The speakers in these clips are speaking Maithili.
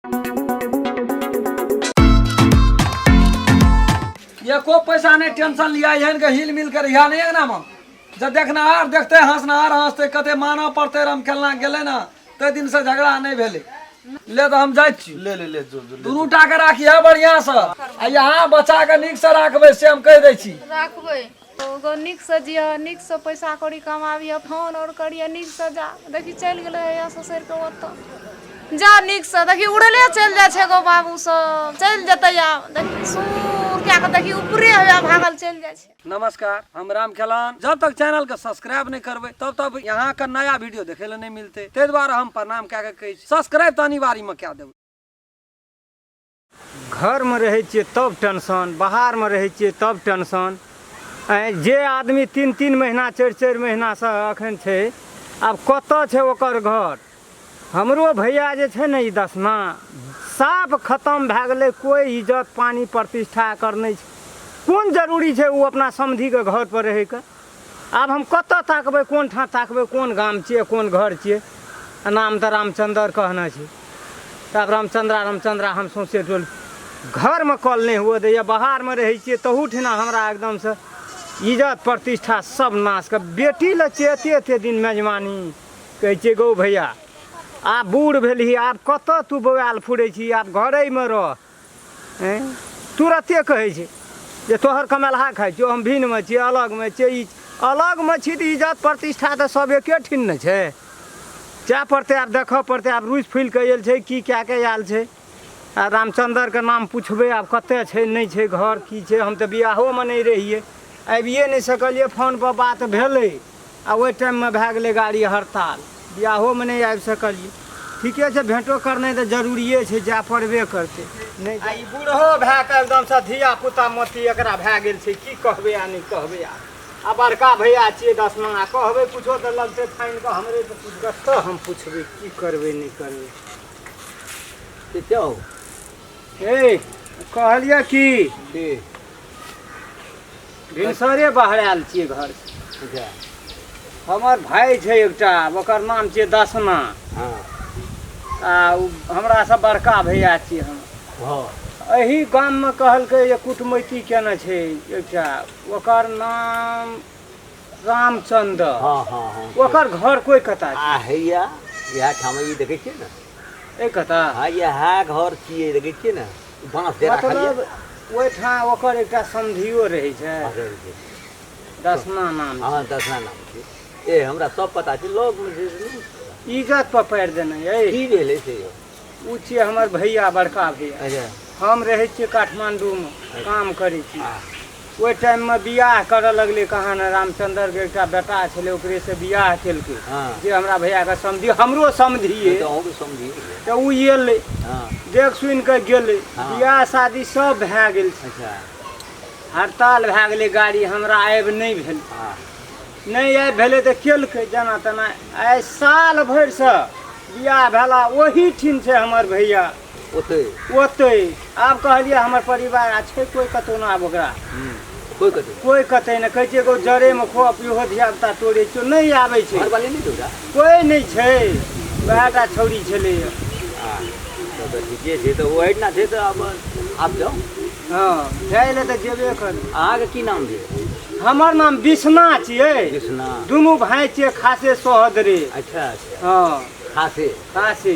एको पैसा नहीं टेंशन लिया एहन के हिल मिल कर यहाँ नहीं अंगना में जब देखनाहार देखते हंसनाहार हंसते कते मानऽ पड़तै रम खेलना गेलै ने ताहि दिन से झगड़ा नहि भेलै ले तऽ हम जाइ छी। ले ले ले, जो जो ले। दुनू टा के राखिहे बढ़िआँ से आ यहाँ बचा के नीक से राखबै से हम कहि दै छी। राखबै गो, नीकसँ जियह, नीकसँ पैसा कौड़ी कमाबिह, फोन आओर करिह नीकसँ। जा देखी, चलि गेलै हैया ससुर के ओतऽ। जा नीकसँ। देखी, उड़ले चलि जाइ छै गो बाबू सब। चलि जेतै आब। देखी, सुर कए कऽ देखी, ऊपरे हैया भागल चलि जाइ छै। नमस्कार, हम राम खेलान। जब तक चैनल के सब्सक्राइब नहीं करबै तब तक यहाँ के नया वीडियो देखे ले नहीं मिलते, ताहि दुआरे हम प्रणाम कए के कहै छी, सब्सक्राइब तऽ अनिवार्य में कए देबै। घरमे रहै छियै तब टेंशन, बाहरमे रहै छियै तब टेंशन। आँय, जे आदमी 3-3 महीना 4-4 महीनासँ एखन छै, आब कतऽ छै ओकर घर? हमरो भैया जे छै ने, ई दसमा साफ खतम भए गेलै। कोइ इज्जत पानि प्रतिष्ठा एकर नहि छै। कोन जरूरी छै ओ अपना समधिके घर पर रहैके? आब हम कतऽ ताकबै, कोन ठाँ ताकबै, कोन गाम छियै, कोन घर छियै? आ नाम तऽ रामचन्द्र कहने छै। तऽ आब रामचन्द्रा रामचन्द्रा, हम सौँसे टोल घरमे कल नहि हुअ दैए। बाहरमे रहै छियै तहू ठिना हमरा एकदमसँ इज्जत प्रतिष्ठा सब नाश कऽ। बेटी लए छियै एते एते दिन मेजबानी। कहै छियै, गौ भैया, आब बूढ़ भेलही, आब कतऽ तू बौआयल फुरै छी, आब घरेमे रह। ऐं, तुरते कहै छै जे तोहर कमेलहा खाइ छियौ, हम भिन्नमे छियै, अलगमे छियै। ई अलगमे छी तऽ इज्जत प्रतिष्ठा तऽ सब एके ठिन ने छै। जाय पड़तै, आब देखऽ पड़तै। आब रुसि फुलि कऽ आयल छै, की कए कऽ आयल छै? आ रामचन्द्रके नाम पुछबै, आब कतऽ छै, नहि छै, घर की छै? हम तऽ बियाहोमे नहि रहियै, आबिए नहि सकलियै। फोनपर बात भेलै आ ओहि टाइममे भए गेलै गाड़ी हड़ताल, बियाहोमे नहि आबि सकलियै। ठीके छै, भेँटो करनाइ तऽ जरूरिए छै, जाय पड़बे करतै। नहि आ ई बूढ़ो भए कऽ एकदमसँ धिया पुता मति एकरा भए गेल छै। की कहबै आ नहि कहबै आब? आ बड़का भैया छियै दसमा, आ कहबै कुछो तऽ लगतै फाइन कऽ हमरे। तऽ कतऽ हम पुछबै, की करबै, नहि करबै? के हो? ए, कहलियै की की? भिनसरे बहरायल छियै घर से। हमर भाय छै एकटा, ओकर नाम छियै दसमा। आ ओ हमरा से बड़का भैया छियै हम। एही गाममे कहलकै जे कुटमैती केने छै एकटा, ओकर नाम रामचंद्र। हाँ हाँ हाँ ओकर घर कोई कता छै? आ हैया इएह ठाम, ई देखै छियै ने? एहि कता? हाँ, इएह घर छियै, देखै छियै ने बाँस जे राखल यऽ? मतलब ओहिठाम ओकर एकटा समधियो रहै छै। हाँ, रहै छै। दसमा नाम छै। हाँ, दसमा नाम छै। ए, हमरा सब पता छै, लगमे छै से नहि। इज्जत पर पारि देने अइ। की भेलै से यौ? ओ छियै हमर भैया, बड़का भैया। हम रहै छियै काठमाण्डूमे, काम करै छी। ओहि टाइममे बियाह करऽ लगलै कहाँ ने, रामचन्द्रके एकटा बेटा छलै, ओकरेसँ बियाह केलकै। जे हमरा भैयाके समधि, हमरो समधिये। तऽ अहूँके समधि। तऽ ओ एलै, देख सुनि कऽ गेलै। बियाह शादी सब भए गेल छै। हड़ताल भए गेलै गाड़ी, हमरा आबि नहि भेल। नहि आबि भेलै तऽ केलकै जेना तेना। आइ साल भरिसँ बियाह भेला ओही ठिन छै हमर भैया। ओतै? ओतै। आब कहलियै, हमर परिवार आ छै कोइ कतौ ने आब ओकरा। कोइ कतौ? कोइ कतै ने। कहै छियै एगो जरेमे खोप, इहो धिया पुता तोड़ै छियौ, नहि आबै छै। घरवाली नहि छै ओकरा? कोइ नहि छै, वएह टा छौड़ी छलैए। तब तऽ ठीके छै। तऽ ओहिठिना छै तऽ आब आब जाउ। हँ, जाइ लए तऽ जेबे करू। अहाँके की नाम भेल? हमर नाम बिसना छियै। बिसना। दुनू भाय छियै, खासे सोहदरे। अच्छा अच्छा। हँ। खासे? खासे।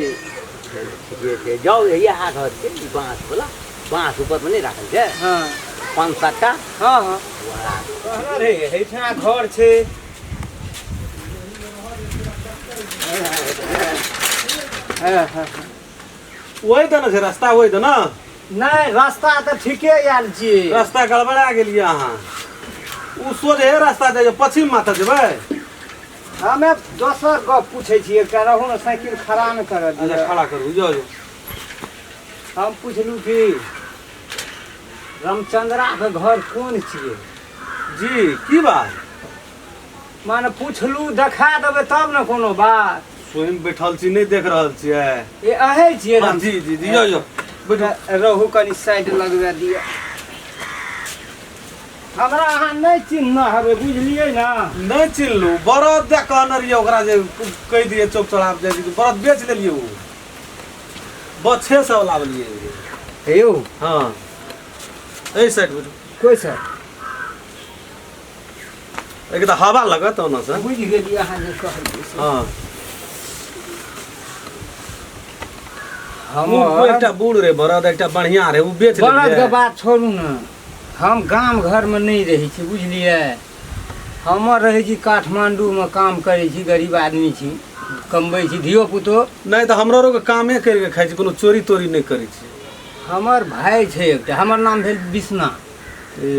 चलू, ठीके छै, जाउ। इएह घर छै, ई बाँस वाला, बाँस ऊपरमे नहि राखल छै? हँ। पाँच सात टा। हँ हँ, कहने रहे एहिठिना घर छै। हँ हँ। ओहि दने छै रास्ता, ओहि दने। नहि, रास्ता तऽ ठीके आयल छियै। रास्ता गड़बड़ा गेलियै अहाँ। ओ सोझे रास्ता जाइए, पश्चिम माथा जेबै। हमे दोसर गप पूछै छी एकटा। रहू ने, साइकिल खड़ा ने करऽ अच्छा। दिअ। खड़ा करू, जाउ जाउ। हम पुछलहुँ कि रामचंद्राके घर कोन छियै? जी, की बात? माने पुछलहुँ, देखा देबै तब ने कोनो बात। स्वयं बैठल छी, नहि देख रहल छियै? ए, अहे छियै? हाँ, राम जी जी जी, जाउ जाउ, बैठू। रहू, कनि साइड लगबा दिअ। हमरा अहाँ नहि चिन्हने हेबै, बुझलियै ने? नहि चिन्हलू। बरद दए कहने रहियै ओकरा जे कहि दियै चौक चौराहा पर जाइ छी, बरद बेच लेलियै ओ। बच्छे सब लाबलियै। यौ हँ, एहि साइड बुझू। कोइ सर एक तऽ हवा लगत ओना से। बुझि गेलियै अहाँ जे कहलियै से। हँ, हमर ओ एकटा बूढ़ रे बरद, एकटा बढ़िया रे, ओ बेच बरदके लेलियै। बात छोड़ू ने, हम गाम घरमे नहि रहै छी बुझलियै। हमर रहै छी काठमाण्डूमे, काम करै छी, गरीब आदमी छी, कमबै छी धियो पुतो। नहि तऽ हमरो आरके कामे करि कऽ खाइ छी, कोनो चोरी तोरी नहि करै छी। हमर भाय छै एकटा, हमर नाम भेल बिसना, ए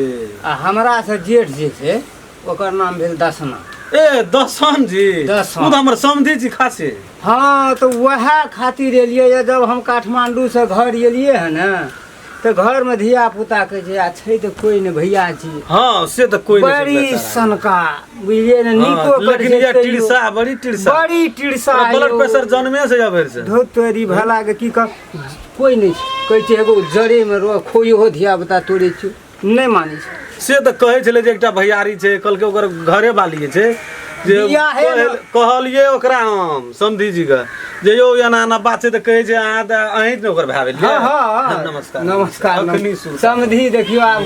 आ हमरासँ जेठ जे छै ओकर नाम भेल दसना। ए दसन जी? दसन। ओ तऽ हमर समधि जी खासे। हँ, तऽ वएह खातिर एलियै ये। जब हम काठमाण्डूसँ घर एलियै हँ ने, तऽ घरमे धिया पुता कहै छै आ छै तऽ कोइ नहि भैया छी। हँ, से तऽ कोइ नहि छै बड़ी बेचारा। सनका बुझलियै ने, हँ, नीको करै लेकिन छै ये तैयो। टिरसा, बड़ी टिरसा, बड़ी टिरसा ब्लड यौ। प्रेशर जन्मे से अबेर से। धो तोरी भला के की कह, कोइ नहि छै। कहै छै एगो जड़ेमे रह, खोइहो धिया पुता तोड़ै छियौ, नहि मानै छै। से तऽ कहै छलै जे एकटा भैयारी छै, कहलकै ओकर घरे वाली छै जे बियाहे ने- कहलियै ओकरा हम समधी जी के जे यौ एना एना बात छै, तऽ कहै छै अहाँ तऽ अहीं ने ओकर भए भेलियै। हँ हँ। नमस्कार। नमस्कार। अखनी सुन। समधी देखियौ आब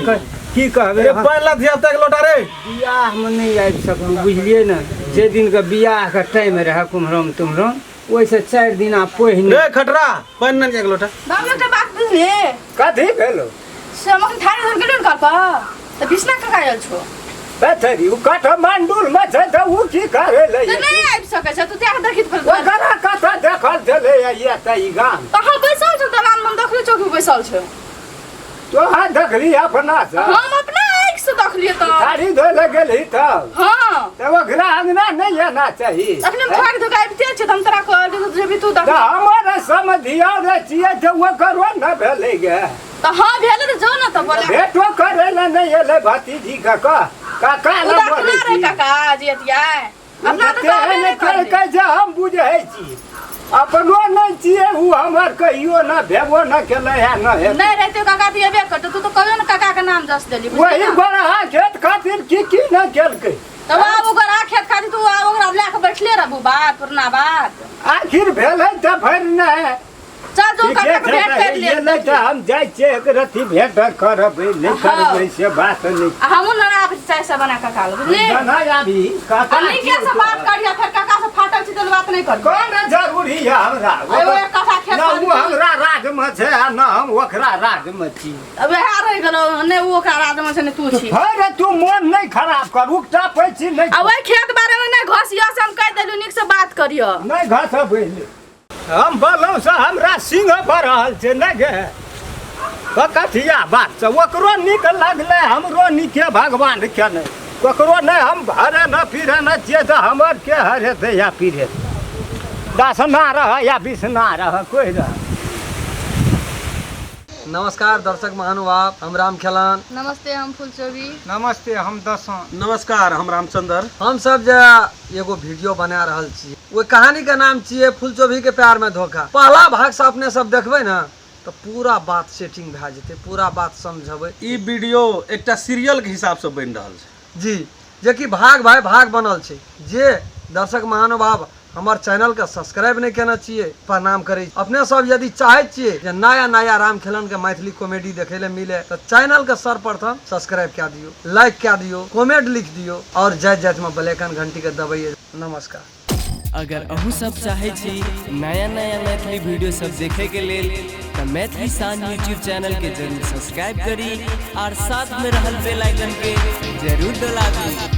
की कहबै। ए पहिला धिया पुता के लोटा रे। बियाहमे नहि आबि सकलहुँ बुझलियै ने। जे दिनके बियाहके टाइम रहै कुम्हरम तुम्हरम, ओहिसँ 4 दिना पहिने। रे खटरा, पानि नहि एक लोटा। बाबू, एकटा बात बुझली? कथी भेलो? से हम अखन थारी धर गेलियौ ने घर पर, तऽ बिसना कका आयल छौ। बैठरी ओ काठमाण्डूमे छै तऽ ओ की करै तऽ लए? नहि आबि सकै छै, तू त्याग देखित पर। ओकरा कतऽ देखल छलै ये तऽ ई गाम? तऽ बैसल छौ दलान मे, हम देखलियै, चौकी पर बैसल छौ। तोहाँ देखली अपना से? हम अपना आँखि से देखलियै तऽ। थारी धोइ लए गेलही तब? हँ। तऽ ओकरा अंगना नहि आना चाही। अखने हम थारी धोके आबिते छियै तऽ हम तोरा कहलियै तऽ जेबही तू तऽ देख। हमर समधिया रे छियै तऽ ओकरो न भेलै गे। तऽ हँ, भेलै तऽ जो ने तऽ बोला। भेटो करै लए नहि एलै भतीजी के, कह काका ओ लए तऽ बोलै अपना रे छी। काका जियतियै अपना तऽ कहबे तेहन नहि करलै। केलकै जे हम बुझै छी अपनो नहि छियै ओ, हमर कहियो न भेबो न केलै है न हेतै। नहि रहितै काका तऽ एबे करतै, तू तऽ कहियो ने काका के नाम जस देली बुझली वही ने? गोरहा खेत खातिर की की न केलकै। तब आब ओकरा खेत खातिर तू आब ओकरा लए कऽ बैठले रहबू, बात पुरना बात। आखिर भेलै तऽ भरि नहि। चल जो ठीके काका के छै। भेंट तऽ कर ले। एलै तऽ हम जाइ छियै, एक रत्ती भेंट करबै, नहि करबै से बात नहि। आ हमहूँ ने आबै छी चाय सब बना काका लग, बुझली? जना आबी काका। आ नीके से बात करिया, फेर काका से फाटल छी तऽ बात नहि करबी। कोन जरूरी है हमरा? एगो एक कट्ठा खेत न ओ खातिर- हमरा राजमे छै आ न हम ओकरा राजमे छी। अब वएह रहि गेलौ ने, ओ ओकरा राजमे छै ने तू छी। अरे तू मोन नहि खराब कर, उकटा पैसी नहि। आ ओहि खेत बारे मे नहि घसियो से हम कहि देलू, नीक से बात करियो। नहि घसबै, हम बोलौं से हमरा सिंह बढ़ल छै ने गे, कथिया बात से ओकरो नीक लगलै, हमरो नीके भगवान के नहि ककरो नहि। हम हरे न फिरे न छियै तऽ हमर के हरेतै या फिरेतै? दसना रह या बिसना रह, कोइ रह। नमस्कार दर्शक महानुभाव, हम राम खेलान। नमस्ते, हम फुलचोबी। नमस्ते, हम दसों। नमस्कार, हम रामचंद्र। हम सब जे एगो वीडियो बना रहल छी, ओहि कहानी के नाम छियै फुलचोभी के प्यार में धोखा। पहला भाग से अपने सब देखबै ने तऽ पूरा बात सेटिंग भए जेतै, पूरा बात समझबै। ई वीडियो एकटा सीरियल के हिसाब से बनि रहल छै। जी, जेकि भाग भाई भाग बनल छै। जे दर्शक महानुभाव हमर चैनल के सब्सक्राइब नहि केने छियै, प्रणाम करै छी। अपने सब यदि चाहै छियै जे नया नया राम खेलन के मैथिली कॉमेडी देखै लए मिले, तऽ चैनल के सर्वप्रथम सब्सक्राइब कए दियौ, लाइक कए दियौ, कमेंट लिख दियौ और जाइत जाइत में बेल आइकन घंटी के दबैयै। नमस्कार। अगर अहूँ सब चाहै छी नया नया मैथिली वीडियो सब देखे के लेल, तऽ मैथिली शान यूट्यूब चैनल के जरूर सब्सक्राइब करी और साथ में रहल बेल आइकन के जरूर दबाबी।